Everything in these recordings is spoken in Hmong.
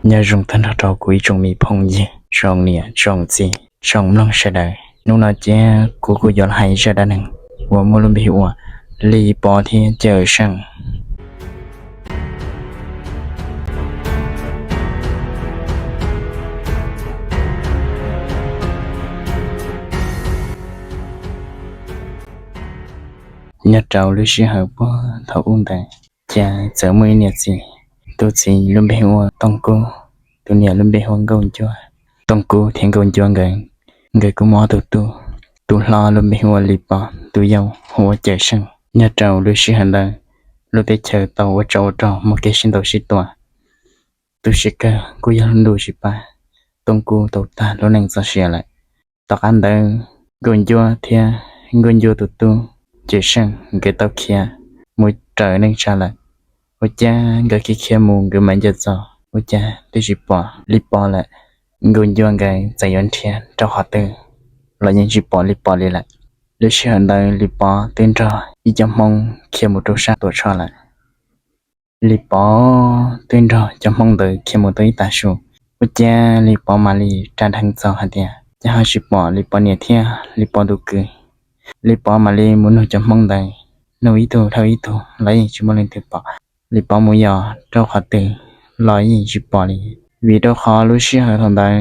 Nyob zoo tag nrho rau kuv ib tsoom me phooj ywg, tsoom niam tsoom txiv, tsoom mloog sawv daws. Hnub no ces kuv kuj yuav los hais zaj dab neeg uas muaj lub npe hu ua Lis Pov thiab Cawm Seej. Nyob rau lub sij hawm puag thaum ub ntawd, ces txawm muaj ib niam txiv, tus txiv lub npe hu ua Tooj Kub, tus niam lub npe hu ua Nkauj Ncuab. Tooj Kub thiab Nkauj Ncuab nkawd, nkawd kuj muaj ob tug tub, tus hlob lub npe hu ua Lis Pov, tus yau hu ua Cawm Seej. Nyob rau lub sij hawm ntawd, lub teb chaws tau ua tsov ua rog muaj kev sib ntaus sib tua. Tus tsis kawg kuj yog lub ntuj tsis pab, Tooj Kub tau tag lub neej txoj sia lawm. Tom qab ntawd, Nkauj Ncuab thiab Nkauj Ncuab tus tub Cawm Seej nkawd tau khiav mus raws neej tsa lawm. Ua cas nkawd khiav khiav mus nkawd mam nco txog ua cas twb tsis pom Lis Pov lawm. Nkauj Ncuab nkawd txawm yuav nrhiav rau qhov twg los yeej tsis pom Lis Pov li lawm. Lub sij hawm ntawd Lis Pov twb nrog ib co Hmoob khiav mus rau sab Tuam Tshoj lawm. Lis Pov twb nrog cov Hmoob ntawd khiav mus tau ib tag su, ua cas Lis Pov mam li ras dheev txog hais tias cas ho tsis pom Lis Pov niam thiab Lis Pov tus kwv. Lis Pov mam li mus nug cov Hmoob ntawd, nug ib tug dhau ib tug los yeej tsis muaj leej twg pom. Lis Pov mus yos rau qhov twg los yeej tsis pom li, vim rau qhov lub sij hawm thaum ntawd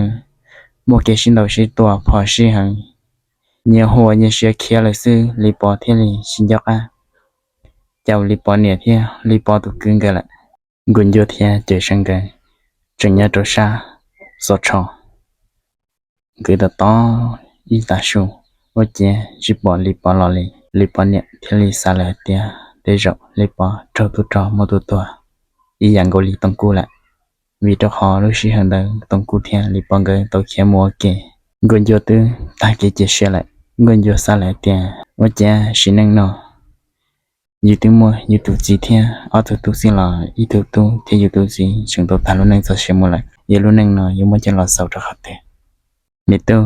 muaj kev sib ntaus sib tua phom sij heev, nyias huam nyias siav khiav lawm xwb, Lis Pov thiaj li tsis nco qab caum Lis Pov niam thiab Lis Pov tus kwv nkawd lawm. Nkauj Ncuab thiab Cawm Seej nkawd tseem nyob rau sab Tuam Tshoj, nkawd tos tos ib tag su, ua cas tsis pom Lis Pov los li. Lis Pov niam thiaj li xav lawm hais tias tej zaum Lis Pov raug tub rog muab tua tuag ib yam nkaus li Tooj Kub lawm, vim rau qhov lub sij hawm ntawd Tooj Kub thiab Lis Pov nkawd tau khiav mus ua ke. Nkauj Ncuab twb tag kev cia siab lawm, Nkauj Ncuab xav lawm hais tias ua cas sim neej no yus twb muaj yus tus txiv thiab ob tug tub xwb los ib tug tub thiab yus tus txiv tseem tau tag lub neej txoj sia mus lawm, yog lub neej no yuav muab coj los xaus rau qhov twg? Me tub,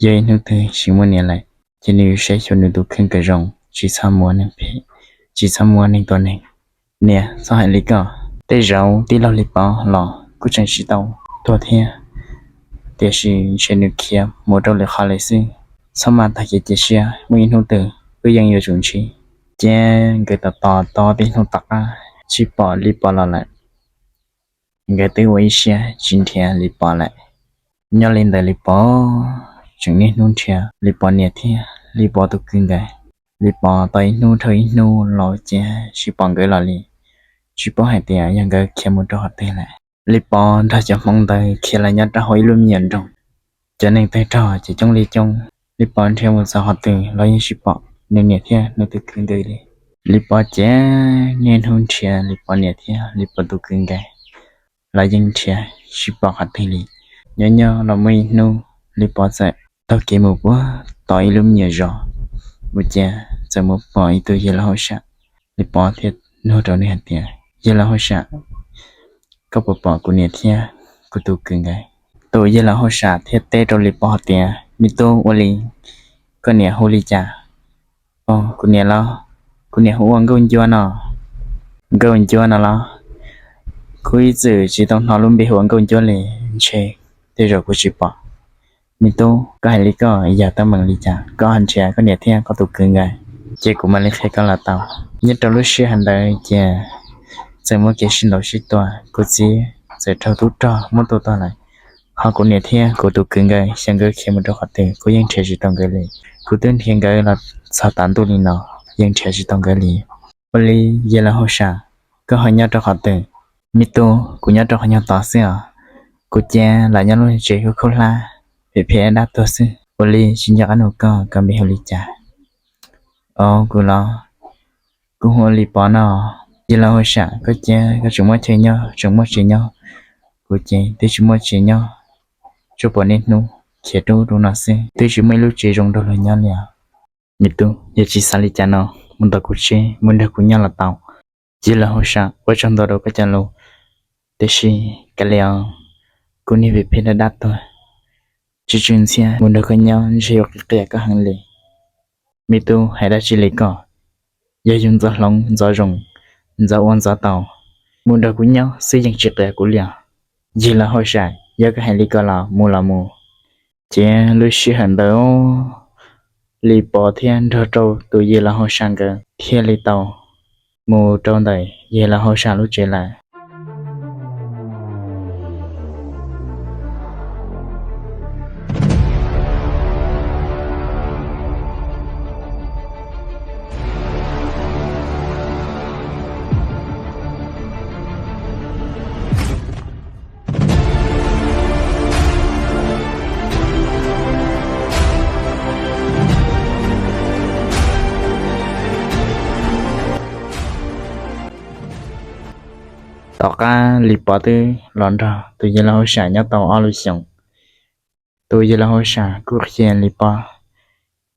yog ib hnub twg tsis muaj niam lawm, ces nws yuav saib xyuas nws tus kheej kom zoo, tsis txhob muab neeg phem, tsis txhob muab neeg tua neeg. Niam, txhob hais li ko, tej zaum tij laug Lis Pov los kuj tseem tsis tau tuag thiab, tiam sis ntshe nws khiav mus rau lwm qhov lawm xwb. Txhob mas tag kev cia siab, muaj ib hnub twg wb yeej yuav tsum ntsib. Ces nkawd tos tos tos tib hnub tom qab tsis pom Lis Pov los lawm. Nkawd twb ua ib siab tsis nrhiav Lis Pov lawm. Nyob li ntawd Lis Pov tseem niaj hnub nrhiav Lis Pov niam thiab Lis Pov tus kwv nkawd. Lis Pov tos ib hnub dhau ib hnub los cas tsis pom nkawd los li, tsis paub hais tias yog nkawd khiav mus rau qhov twg lawm. Lis Pov nrog cov Hmoob ntawd khiav los nyob rau hauv ib lub me nyuam nroog, cov neeg tawg rog ces coob li coob. Lis Pov nrhiav mus txog qhov twg los yeej tsis pom nws niam thiab nws tus kwv nkawd li. Lis Pov ces niaj hnub nrhiav Lis Pov niam thiab Lis Pov tus kwv nkawd los yeej nrhiav tsis pom qhov twg li. Nyob nyob los muaj ib hnub Lis Pov txawm taug kev mus puag tom ib lub me nyuam zos, ua cas txawm mus pom ib tug yawg laus hauj sam. Lis Pov thiaj nug rau nws hais tias, Yawg laus hauj sam, koj puas pom kuv niam thiab kuv tus kwv nkawd? Tus yawg laus hauj sam thiaj teb rau Lis Pov hais tias, Me tub, ua li koj niam hu li cas? Kuv niam los, kuv niam hu ua Nkauj Ncuab no. Nkauj Ncuab no los? Kuv ib txwm tsis tau hnov lub npe hu ua Nkauj Ncuab li, ntshe tej zaum kuv tsis pom. Me tub, koj hais li koj yog teeb meem li cas? Koj ho nrhiav koj niam thiab koj tus kwv nkawd, ces kuv mam li qhia koj los tau. Nyob rau lub sij hawm ntawd ces txawm muaj kev sib ntaus sib tua, kuv txiv txawm raug tub rog muab tua tuag lawm. Ho kuv niam thiab kuv tus kwv nkawd xyov nkawd khiav mus rau qhov twg, kuv yeej nrhiav tsis tau nkawd li. Kuv twb nrhiav nkawd los txog tav ntuj li no, yeej nrhiav tsis tau nkawd li. Ua li yawg laus hauj sam, koj ho nyob rau qhov twg? Me tub, kuv nyob rau qhov nyuag tod xwb os. Kuv cia lam nyob lub tsev khaub khaub hlab, phem phem dab dab tuag xwb. Ua li tsis nco qab nug koj, koj npe hu li cas? Au, kuv los, kuv hu ua Lis Pov no. Yawg laus hauj sam, koj cia koj tseem muaj chaw nyob tseem muaj tsev nyob, kuv ces twb tsis muaj tsev nyob, tsuas pom niaj hnub khiav rub rau no xwb, twb tsis muaj ib lub tsev zoo nrog luag nyob li os. Me tub, yog tsis xav li cas no, mus ntaus kuv tsev mus nrog kuv nyob los tau. Yawg laus hauj sam, ua tsaug ntau rau koj cov lus, tiam sis kav liam os, kuv niag phem phem dab dab tuag, tsw tsw ntxhiab, mus nrog koj nyob ntshe yuav qias qias koj heev li. Me tub, hais dab tsi li koj? Yog yus ntxov hloov ntxov zoo, ntxov ua ntxov tau, mus nrog kuv nyob xwb yeej tsis qias kuv li os. Yawg laus hauj sam, yog koj hais li ko los mus los mus. Ces lub sij hawm ntawd Lis Pov thiab nrog rau tus yawg laus hauj sam nkawd thiaj li tau mus rau ntawm yawg laus hauj sam lub tsev lawm. Tom qab Lis Pov twb los nrog tus yawg laus hauj sam nyob tau ob lub xyoos, tus yawg laus hauj sam kuj qhia Lis Pov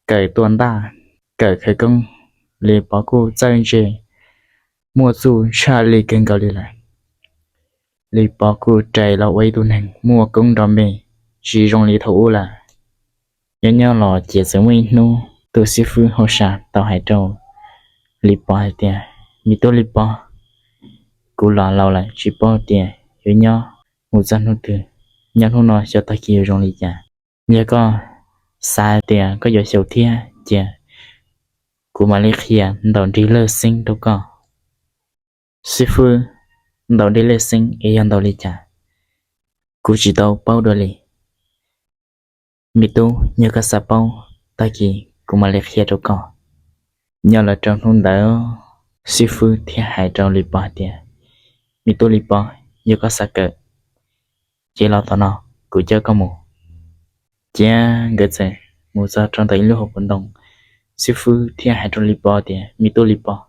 kawm tua ntaj, kawm khawv koob. Lis Pov kuj txawj ntse, muaj txuj tshaj Lis kawg nkaus li lawm. Lis Pov kuj rais los ua ib tug neeg muaj koob nrov npe, tsis zoo li thaum ub lawm. Nyob nyob los ces txawm muaj ib hnub tus xib fwb hauj sam tau hais rau Lis Pov hais tias, Me tub Lis Pov, kuv los laus lawm tsis paub tias yuav nyob mus txog hnub twg, nyob hnub no xyov tag kis yuav zoo li cas. Yog koj xav tias koj yuav xyaum thiab ces kuv mam li qhia ntaus nrig lej xeeb rau koj. Xib fwb, ntaus nrig lej xeeb es yog ntaus li cas? Kuv tsis tau paub dua li. Me tub, yog koj xav paub, tag kis kuv mam li qhia rau koj. Nyob los rau hnub ntawd, xib fwb thiaj hais rau Lis Pov hais tias, Me tub Lis Pov, yog koj xav kawm ces los tom no, kuv coj koj mus. Ces nkawd txawm mus txog rau ntawm ib lub hauv paus ntoo, xib fwb thiaj hais rau Lis Pov tias, Me tub Lis Pov,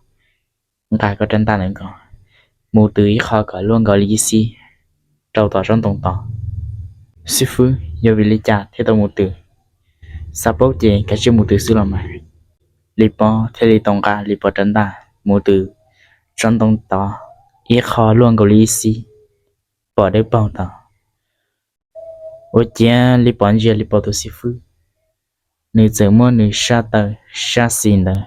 nqa koj rab ntaj ntawd nkaus, mus twg ib qho kom luaj nkaus li ib xib rau tom tsob ntoo tod. Xib fwb, yog vim li cas thiaj tau mus twg? Xav paub ces kav tsij mus twg xwb los mas. Lis Pov thiaj li tau nqa Lis Pov rab ntaj mus twg tsob ntoo tod ib qho luaj nkaus li ib xib, pom dawb paug tod. Ua ciav Lis Pov ntsia Lis Pov tus xib fwb, nws txawm muab nws sab taw sab xis ntawd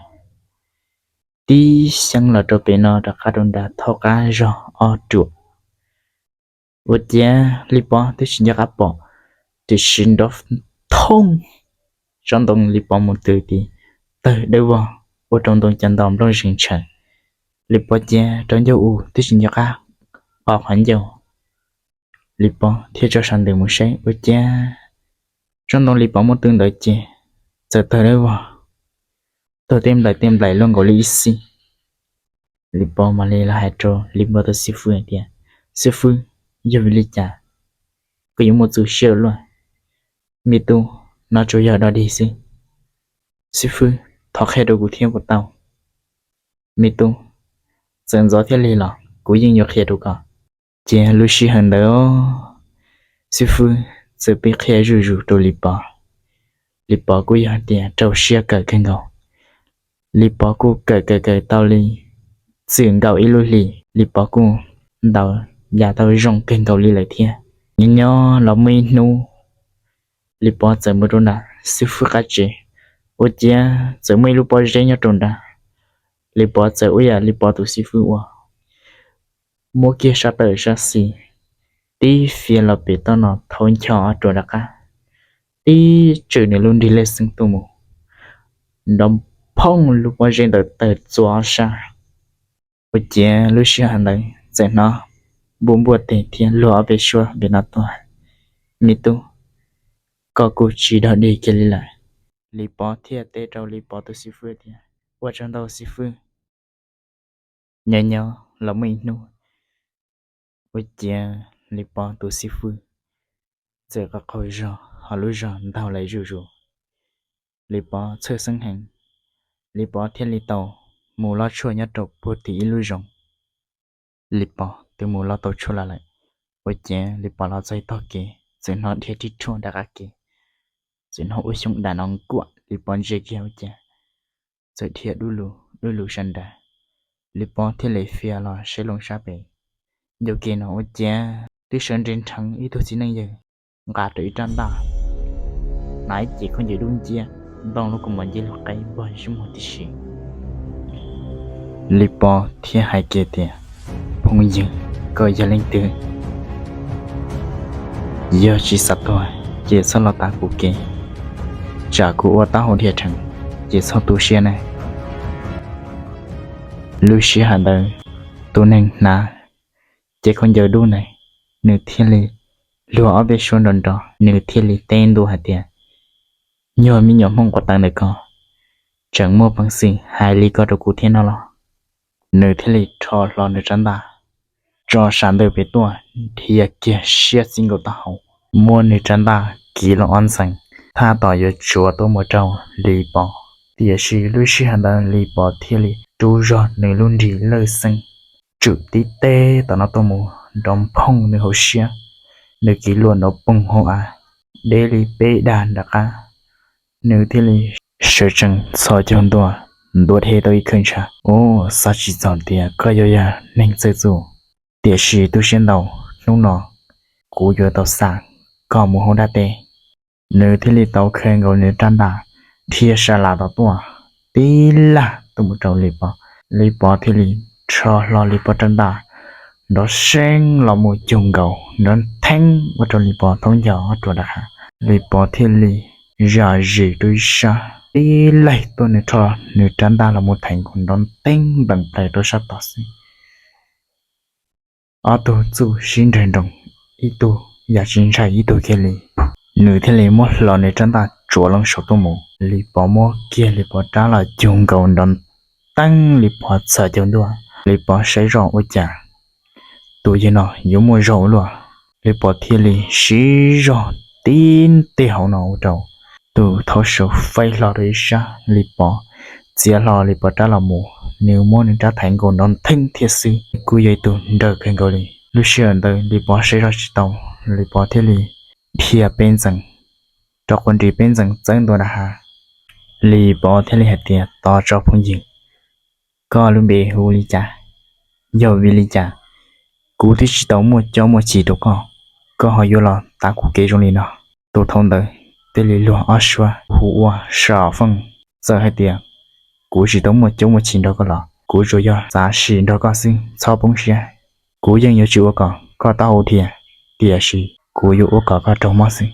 tib xyeeb los rau pem no rov qab rau nrad thaub qab zog ob ruam. Ua ciav Lis Pov twb tsis nco qab pom, tiam sis nrov thooj, tsob ntoo Lis Pov mus twg tid tawg dawb vog, ua rau ntoo cov ntos nplooj zeeg tshaws. Lis Pov cia rau ncauj u twb tsis nco qab qo qhov ncauj. Lis Pov thiaj tso saum ntws mus saib ua ciav tsob ntoo Lis Pov muab twg ntawd ces txawm tawg dawb vog, tawg tej nplaim tej nplaim luaj nkaus li ib xib. Lis Pov mam li los hais rau Lis Pov tus xib fwb hais tias, Xib fwb, yog vim li cas koj yuav muaj txuj siab ua luaj? Me tub, no tsuas yog dog dig xwb. Xib fwb, thov qhia rau kuv thiab puas tau? Me tub, txawm ntxov thiab lig los kuv yeej yuav qhia rau koj. Ces lub sij hawm ntawd xib fwb txawm pib qhia zuj zus rau Lis Pov. Lis Pov kuj yog tias rau siab kawm kawg nkaus. Lis Pov kuj kawm kawm kawm tau li txwm nkaus ib lub hlis, Lis Pov kuj ntaus yam tau zoo kawg nkaus li lawm thiab. Nyob nyob los muaj ib hnub, Lis Pov txawm mus rau nram xib fwb qab tsev, ua ciav txawm muaj ib lub pob zeb nyob rau nrad. Lis Pov txawm ua yam Lis Pov tus xib fwb ua, muab kiag sab taw sab xis tib fiav los pem toj no thaub ncho ob ruam rov qab, tib tswm nws lub nrig lej xeeb tuaj mus, nrov phooj, lub pob zeb ntawd tawg txua ob sab. Ua ciav lub sij hawm ntawd txawm hnov npuaj npuaj teg thiab luag ob peb suab pem no tuaj, Me tub, koj kuj tsis dog dig kiag li lawm. Lis Pov thiaj teb rau Lis Pov tus xib fwb tias, Ua tsaug ntau xib fwb. Nyob nyob los muaj ib hnub, ua ciav Lis Pov tus xib fwb txawm qaug qaug zog, ho lub zog ntaug lawm zuj zus. Lis Pov txhawj xeeb heev, Lis Pov thiaj li tau mus lov tshuaj nyob rau puag tim ib lub zoov. Lis Pov twb mus lov tau tshuaj los lawm, ua ciav Lis Pov los txog ib tog kev txawm hnov dhia rhib rhuaj nram qab kev, txawm hnov ua xyoob dam no nkuaj, Lis Pov ntsia kiag ua ciav txawm dhia dub lug dub lug sawv nraud. Lis Pov thiaj li fiav los saib loo sab pem, ncauj ke no ua ciav twb sawv nres nrheev ib tug txiv neej yawg nqa rau ib rab ntaj, hnav ib ce khaub ncaws dub nciab, ntoo lub kaus mom ncej lug qaib npog ntsej muag tib si. Lis Pov thiaj hais kiag tias, Phooj ywg, koj yog leej twg? Yog tsis xav tuag ces txhob los tav kuv kev, tsam kuv ua taub hau dhia rhees ces txhob tu siab ne. Lub sij hawm ntawd tus neeg hnav cev khaub ncaws dub ntawd, nws thiaj li luag ob peb suab nrov nrov, nws thiaj li teb ntua hais tias, Nyuag me nyuam Hmoob quav tawv ntawm ko, tseem muaj peev xwm hais li ko rau kuv thiab no los? Nws thiaj li rho hlo nws rab ntaj tso sam ntawm pem tuaj, dhia kiag siab txij nkaus taub hau, muab nws rab ntaj kiv los ob ntxees, thaj tom yuav tsuav tuaj mus rau Lis Pov. Tiam sis lub sij hawm ntawd Lis Pov thiaj li rub zog nws lub nrig lawj xeeb, tswm tib teg tom no tuaj mus nrov nphooj nws hauv siab, nws kiv luam nrov poog hauv av, deb li peb dag nram qab. Nws thiaj li sawv tsees txhos caug ntua, ntuav dhev tau ib khawv ntshav. Ub, xav tsis txog tias koj yuav yog neeg txawj txuj, tiam sis tu siab ntau, hnub no kuv yuav tau xa koj mus hauv dab teb. Nws thiaj li tau khaws nkaus nws rab ntaj, dhia sa las tom tuaj, tib laj tuaj mus rau Lis Pov. Lis Pov thiaj li rho hlo Lis Pov rab ntaj, nrov seeb los mus cug nkaus nrov ntheeb ua rau Lis Pov thoob nco ob ruam nram hav. Lis Pov thiaj li zam zis rau ib sab, tib laig tuaj nws rho nws rab ntaj los mus theem nkaus nrov nteeb nplees plaws rau sab tod xwb. Ob tug txuj sib nrawg nroos, ib tug yam tsis ntshai ib tug kiag li. Nws thiaj li muab hlo nws rab ntaj tsuav loo saum tuaj mus, Lis Pov muab kiag Lis Pov rab los cug nkaus nrov nteeb Lis Pov txhos caug ntua. Lis Pov saib zoj ua cas tus yawg no yuav muaj zog ua luaj. Lis Pov thiaj li siv zog tib teg hauv no ua rau tus thaub saud faib hlo rau ib sab. Lis Pov txiav hlo Lis Pov rab los mus, nws muab nws rab theem nkaus nrov ntheeb thiab xwb, kuj yog ib tug nrawm kawg nkaus li. Lub sij hawm ntawd Lis Pov saib zoj tsis tau, Lis Pov thiaj li dhia peb ntxees rau quav nris peb ntxees txawb ntua nram hav. Lis Pov thiaj li hais tias, Tos tso phooj ywg, koj lub npe hu li cas? Yog vim li cas kuv twb tsis tau muaj cob muaj chim rau koj, koj ho yuav los tav kuv kev zoo li no? Tus thaub ntawd thiaj li luag ob suab hu ua Sam Feej, txawm hais tias kuv tsis tau muaj cob muaj chim nrog koj los kuv tsuas yog xav sim nrog koj xwb, txhob poob siab. Kuv yeej yuav tsis ua kom koj taub hau dhia, tiam sis kuv yuav ua kom koj raug mob xwb.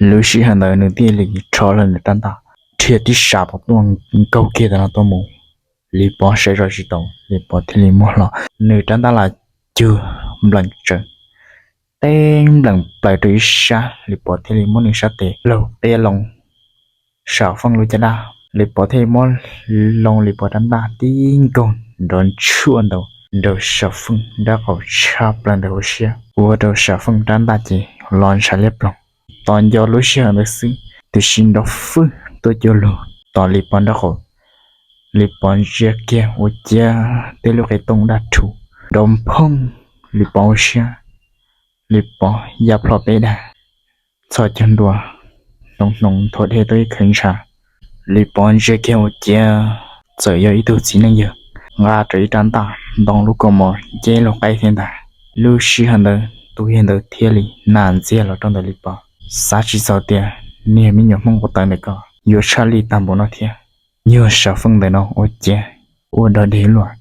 Lub sij hawm ntawd nws thiaj li rho hlo nws rab ntaj, dhia tib sab tom tuaj nkaug kiag tom no tuaj mus. Lis Pov saib zoj tsis tau, Lis Pov thiaj li muab hlo nws rab ntaj los cug npleem tsawv, teb npleem plaws rau ib sab. Lis Pov thiaj li muab nws sab tes laug peb loo Sam Feej lub caj dab. Lis Pov thiaj li muab loo Lis Pov rab ntaj tib nkaug nrov ntshuaj ntaus nraug Sam Feej nraub qaum tshab plaws ntawm hauv siab, ua rau Sam Feej rab ntaj ces los ntshav liab ploog. Tos nco lub sij hawm ntawd xwb, tus siv nrov fwj tuaj cuag lug tom Lis Pov nraub qaum. Lis Pov ntsia kiag ua ciav tej lub qe tooj daj rhuv nrov nphooj Lis Pov hauv siab. Lis Pov ya plho peb dag, txhos caug ntua, hnoos hnoos nthuav dhev tau ib khawv ntshav. Lis Pov ntsia kiag ua ciav txawm yog ib tug txiv neej yawg nqa rau ib rab ntaj ntoo lub kaus mom nceb lub qaib thiab ntag. Lub sij hawm ntawd tus yawg ntawd thiaj li nam ntxiag los rau ntawm Lis Pov, xav tsis txog tias niag me nyuam Hmoob quav tawv ntawm ko yuav tshaj lij tag npaum no thiab. Nyuag Sam Feej ntawm no ua ciav ua dog dig luaj,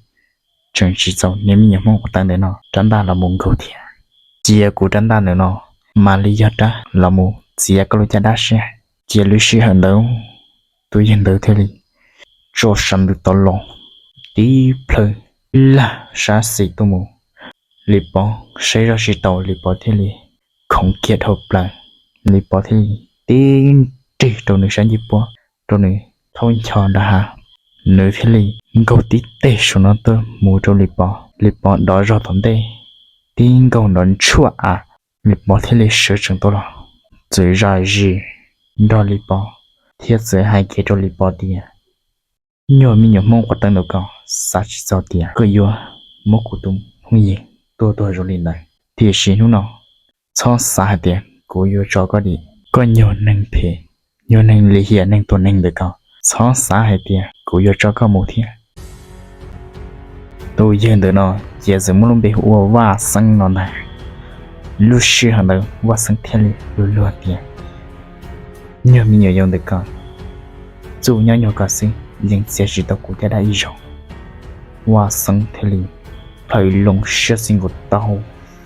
tseem tsis txaus niag me nyuam Hmoob quav tawv ntawm no rab ntaj los mus nkaug thiab. Cia kuv rab ntaj ntawm no mam li yog rab los mus txiav koj lub caj dab siab. Cia lub sij hawm ntawd tus yawg ntawd thiaj li tso sam ntws tod los tib plhaw laj sab xis tuaj mus. Lis Pov saib zoj tsis tau, Lis Pov thiaj li khoov kiag dhau plaws. Lis Pov thiaj li tib nrig rau nws sab ncej puab, rau nws thaub ncho nram hav. Nws thiaj li nkaug tib teg saum no tuaj mus rau Lis Pov. Lis Pov dov zog tom ntej, tib nkaug nrov ntshuaj av. Lis Pov thiaj li sawv tsees tau los, txawm zam zis nrog Lis Pov thiab txawm hais kiag rau Lis Pov tias, Nyuag me nyuam Hmoob quav tawv ntawm ko, xav tsis txog tias koj yuav muab kuv tus phooj ywg tua tuag zoo li ntawd. Tiam sis hnub no txhob xav hais tias kuv yuav tso koj dim. Koj nyuag neeg phem, nyuag neeg lim hiam neeg tuag neeg ntawm ko, txhob xav hais tias kuv yuav tso koj mus thiab. Tus yawg ntawm no ces txawm muaj lub npe hu ua Vaj Xeeb no ntag. Lub sij hawm ntawd Vaj Xeeb thiaj li luag luag tias, Nyuag me nyuam yaus ntawm ko, txuj nyob nyuag ko xwb yeej txiav tsis tau kuv caj dab ib zaug. Vaj Xeeb thiaj li plhaw loo siab txij nkaus taub hau,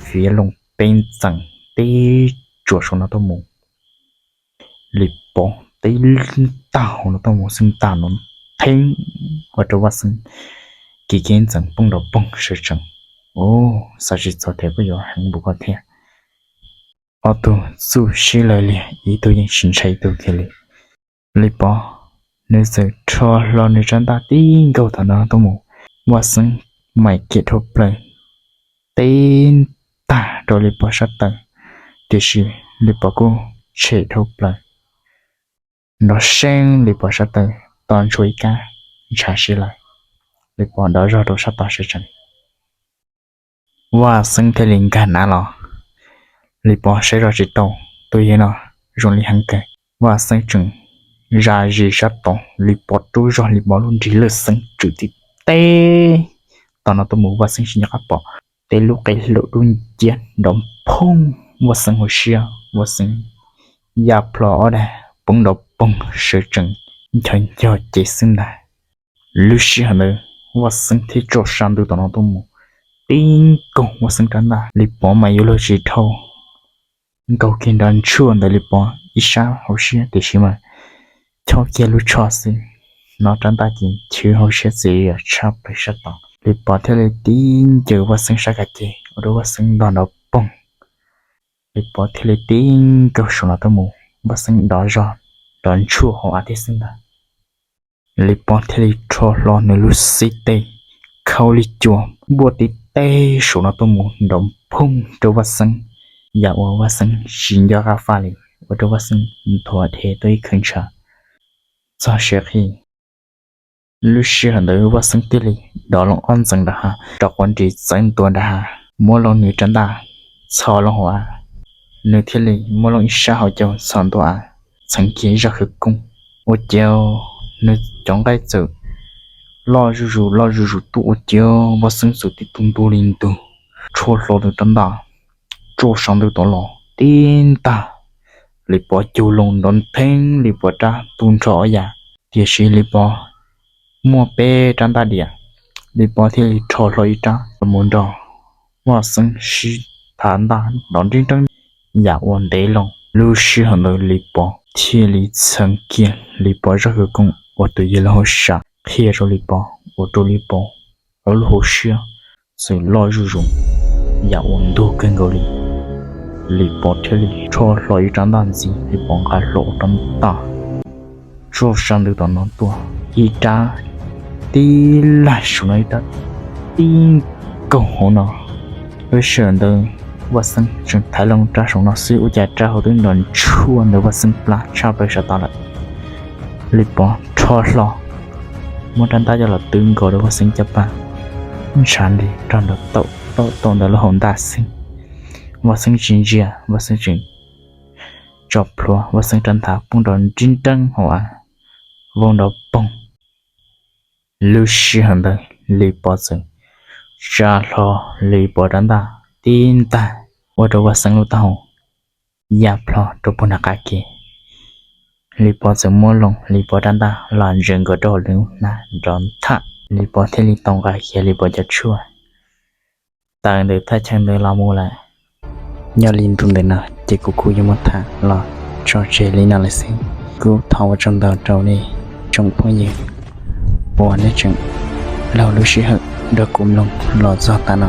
fiav loo peb ntxees tib tsuam saum no tuaj mus. Lis Pov tib tag hauv no tuaj mus xwb ntag no, theeb ua rau Vaj Xeeb kis kiv ntxeev poob nrov poog sawv tsees. Ua, xav tsis txog tias kuj yuav heev npaum ko thiab. Ob tug txuj sib law liag, ib tug yeej tsis ntshai ib tug kiag li. Lis Pov nws txawm rho hlo nws rab ntaj tib nkaug tom no tuaj mus, Vaj Xeeb mam kiag dhau plaws tib tag rau Lis Pov sab taw, tiam sis Lis Pov kuj tshem dhau plaws nrov seeb Lis Pov sab taw, to ntshua ib kab ntshav si lawm. Lis Pov dov zog rau sab tod sawv tsees. Vaj Xeeb thiaj li nkag nav los. Lis Pov saib zoj tsis tau, tus yawg no zoo li heev kawg. Vaj Xeeb tseem zam zis sab tod, Lis Pov rub zog, Lis Pov lub nrig lawj xeeb tswm tib teb tom no tuaj mus, Vaj Xeeb tsis nco qab pom, tej lub qe hlaum dub nciab nrov phooj Vaj Xeeb hauv siab, Vaj Xeeb ya plho ob dag poob nrov poog sawv tsees, ncho ncog ces xwb ntag. Lub sij hawm ntawd Vaj Xeeb thiaj tso sa ntws tom no tuaj mus, tib nkaug Vaj Xeeb rab ntaj, Lis Pov mas yuav luag tsis dhau, nkaug kiag nrov ntshuaj ntawm Lis Pov ib sab hauv siab tiam sis mas chob kiag lub tsho xwb, hnov rab ntaj ces chwv hauv siab txias tshaj plaws sab tod. Lis Pov thiaj li tib ncaws Vaj Xeeb sab kav ceg ua rau Vaj Xeeb ntog nrov poog. Lis Pov thiaj li tib nkaug saum no tuaj mus, Vaj Xeeb dov zog nrov ntshuaj hauv av thiab xwb ntag. Lis Pov thiaj li rho hlo nws lub xib teg khau li cua npuaj tib teg saum no tuaj mus nrov phooj rau Vaj Xeeb, yam uas Vaj Xeeb tsis nco qab faj li, ua rau Vaj Xeeb nthuav dhev tuaj ib khwv ntshav txog siav qhi. Lub sij hawm ntawd Vaj Xeeb thiaj li dov loo ob ntxees nram hav, rov quav nris txawv ntua nram hav, muab loo nws rab ntaj txhos loo hauv av, nws thiaj li muab loo ib sab hauv caug txhos ntua av, txheev kiag zaj khawv koob. Ua ciav nws cov nqaij txawm loj zuj zus loj zuj zus tuaj, ua ciav Vaj Xeeb txawm tib tug ntug li ntug, rho hlo nws rab ntaj, tso sa ntws tom los tib ntag, Lis Pov cug loo nrov ntheeb, Lis Pov rab tu nrho ob yam, tiam sis Lis Pov muaj peb rab ntaj diam, Lis Pov thiaj li rho hlo ib rab mus nrog Vaj Xeeb sib thav ntaj nrov nreeb nreeb yam uas ntev loo. Lub sij hawm ntawd Lis Pov thiaj li txheev kiag Lis Pov zaj khawv koob uas tus yawg laug hauj sam qhia rau Lis Pov, ua rau Lis Pov ob lub hauv siab txawm loj zuj zus yam uas ntug kawg nkaus li. Lis Pov thiaj li rho hlo ib rab ntaj ntxiv, Lis Pov nqa hlo ua rab ntaj tso sa ntws tom no tuaj, ib rab tib laj saum no, ib rab tib nkaug hauv no. Lub sij hawm ntawd Vaj Xeeb tseem thaiv loo rab saum no xwb, ua cas rab hauv twb nrov ntshuaj ntawm Vaj Xeeb plab tshaj plaws saum tod lawm. Lis Pov rho hlo, muab rab ntaj coj los twv nkaus rau Vaj Xeeb caj pas, ntshav nrig rog nrov tau tau ntawm lub hauv ntaj xwb. Vaj Xeeb tsis ntsia, Vaj Xeeb tseem tso plhuav, Vaj Xeeb rab ntaj poob nrov nreeb nreeb hauv av, vau nrov poog. Lub sij hawm ntawd Lis Pov txawm tsa hlo Lis Pov rab ntaj tib ntag, ua rau Vaj Xeeb lub taub hau ya plho rau puag nram qab ke. Lis Pov txawm muab loo Lis Pov rab ntaj los ntsia nkaus rau hauv lub hnab nrov ntham, Lis Pov thiaj li tau nqa kiag Lis Pov cov tshuaj. Tawm ntawm thaj chaw ntawd los mus lawm. Nyob li ntu ntawm no ces kuv kuj yuav muab tham los tso tseg li no lawm xwb. Kuj thov ua tsaug ntau rau nej tsoom phooj ywg uas nej tseem laug lub sij hawm nrog kuv mloog los txog tav no.